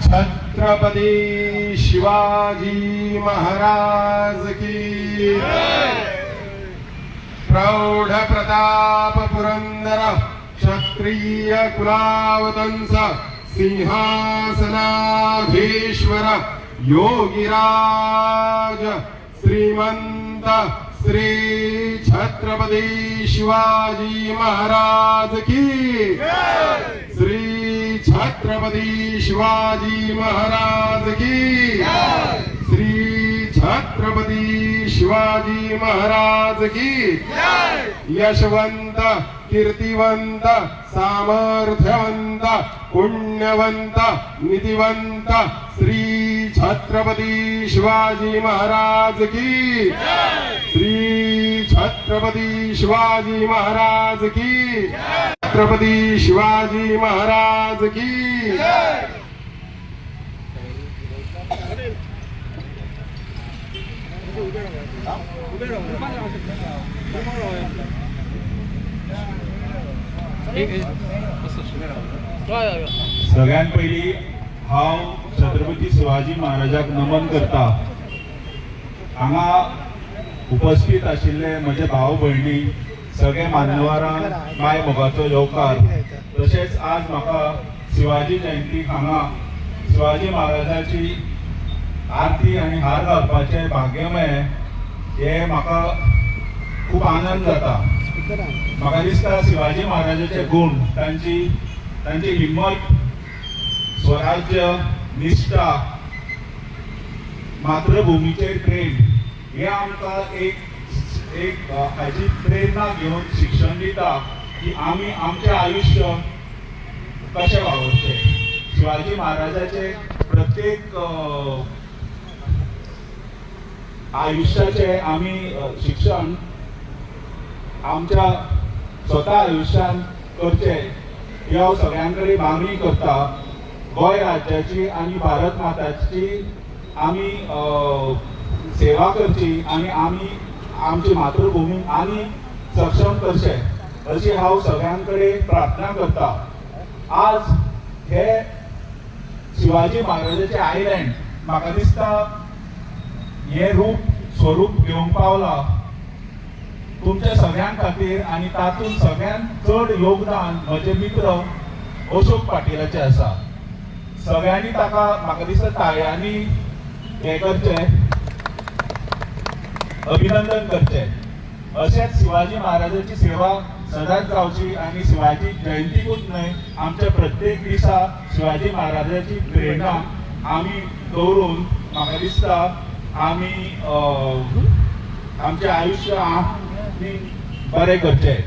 छत्रपति शिवाजी महाराज की प्रौढ़ प्रताप पुरंदर क्षत्रिय कुलावतंस सिंहासनाधीश्वर योगिराज श्रीमंत श्री छत्रपति शिवाजी महाराज की श्री छत्रपति शिवाजी महाराज की श्री छत्रपति शिवाजी महाराज की यशवंत कीर्तिवंत सामर्थ्यवंत पुण्यवंत निधिवंत श्री छत्रपति शिवाजी महाराज की श्री छत्रपति शिवाजी महाराज की छत्रपति शिवाजी महाराज की। सगळ्यात पहिली हांव छत्रपती शिवाजी महाराजाक नमन करता। हांगा उपस्थित आशिल्ले म्हजे भाव भयणी सगळे मान्यवरांक माय मोगाचो येवकार। तशेंच आज म्हाका शिवाजी जयंतीक हांगा शिवाजी महाराजाची आरती आनी हार घालपाचें भाग्य मेळ्ळें हें म्हाका खूब आनंद जाता। म्हाका दिसता शिवाजी महाराजाचे गुण, तांची तांची हिम्मत, स्वराज्य, निष्ठा, मातृभूमीचेर प्रेम हे आमकां एक एक हाजी प्रेरणा घेवन शिक्षण दिता की आमी आमचें आयुश्य कशें वावुरचें। शिवाजी महाराजाचे प्रत्येक आयुश्याचे आमी शिक्षण आमच्या स्वता आयुश्यान करचें ही हांव सगळ्यां कडेन मागणी करता। गोंय राज्याची आनी भारत माताची आमी सेवा करची आनी आमी आमची मातृभूमी आनी सक्षम करचें अशी हांव सगळ्यां कडेन प्रार्थना करता। आज हे शिवाजी महाराजाचे आयलँड म्हाका दिसता हे रूप स्वरूप घेवंक पावला तुमच्या सगळ्यां खातीर आनी तातूंत सगळ्यांत चड योगदान म्हजे मित्र अशोक पाटीलाचें आसा। सगळ्यांनी ताका म्हाका दिसता ताळयांनी हें करचें, अभिनंदन करचें। अशेंच शिवाजी महाराजाची सेवा सदांच जावची आनी शिवाजी जयंतीकूच न्हय आमच्या प्रत्येक दिसा शिवाजी महाराजाची प्रेरणा आमी दवरून म्हाका दिसता आमी आमचें आयुश्य आमी बरें करचें।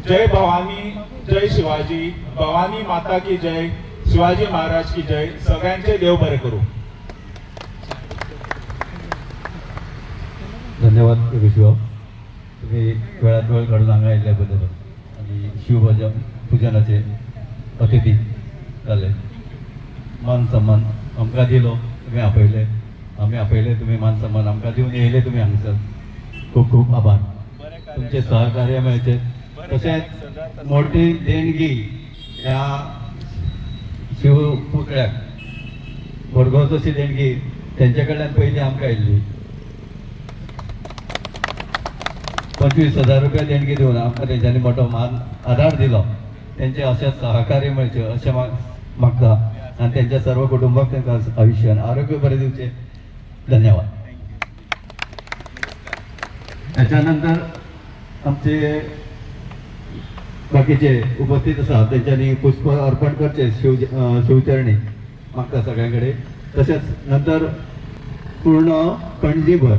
जय भवानी, जय शिवाजी, भवानी माता की जय, शिवाजी महाराज की जय। सगळ्यांचे देव बरें करूं। धन्यवाद योगेश भाऊ, तुम्ही वेळात वेळ काढून हांगा आयिल्ल्या बद्दल आनी शिवभजन पुजनाचे अतिथी जाले। मान सन्मान आमकां दिलो, तुमी आपयले, आमी आपयले, तुमी मान सन्मान आमकां दिवन येयले तुमी हांगसर, खूब खूब आभार। तुमचे सहकार्य मेळचें। तशेंच मोठी देणगी ह्या शिव पुतळ्याक मडगांवची देणगी तेंच्या कडल्यान पयलीं आमकां आयिल्ली 25,000 रुपया देणगी दिवन आमकां तेंच्यांनी मोठो मान आधार दिलो। तेंचे अशेंच सहकार्य मेळचें अशें मागता आनी तेंच्या सर्व कुटुंबाक तांकां आयुश्यान आरोग्य बरें दिवचें। धन्यवाद। त्याच्या नंतर आमचे बाकीचे उपस्थित आसा तेंच्यांनी पुष्प अर्पण करचे शिवचरणी मागता सगळ्यां कडेन। तशेंच नंतर पूर्ण पणजीभर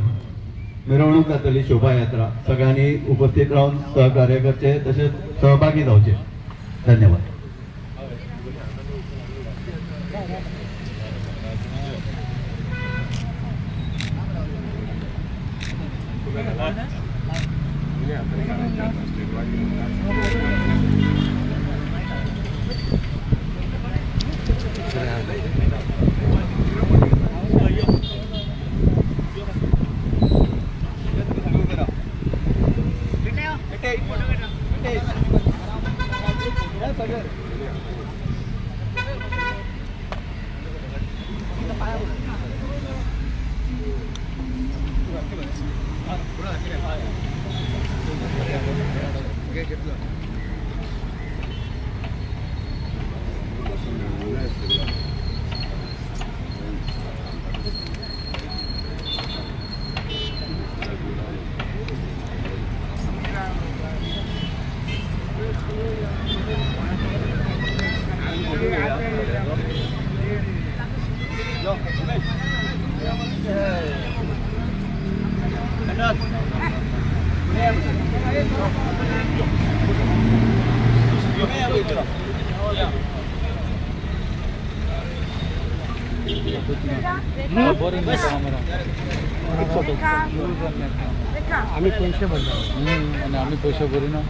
मिरवणूक जातली शोभायात्रा, सगळ्यांनी उपस्थित रावन सहकार्य करचे तशेंच सहभागी जावचे। धन्यवाद। आम्ही पैसे भरले आणि आम्ही पैसे भरी ना.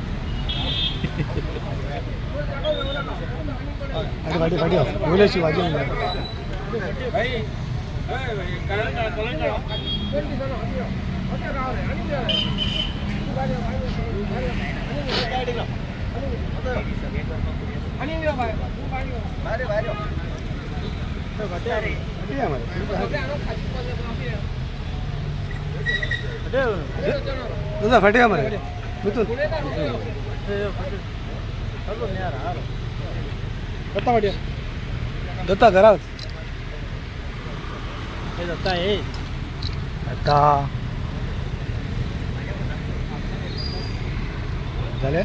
फाटी फाटी बोले शिवाजी. दादा फाटी मरे मिथुन दत्ता फाटी दत्ता घरात दत्ता ए दत्ता झाले.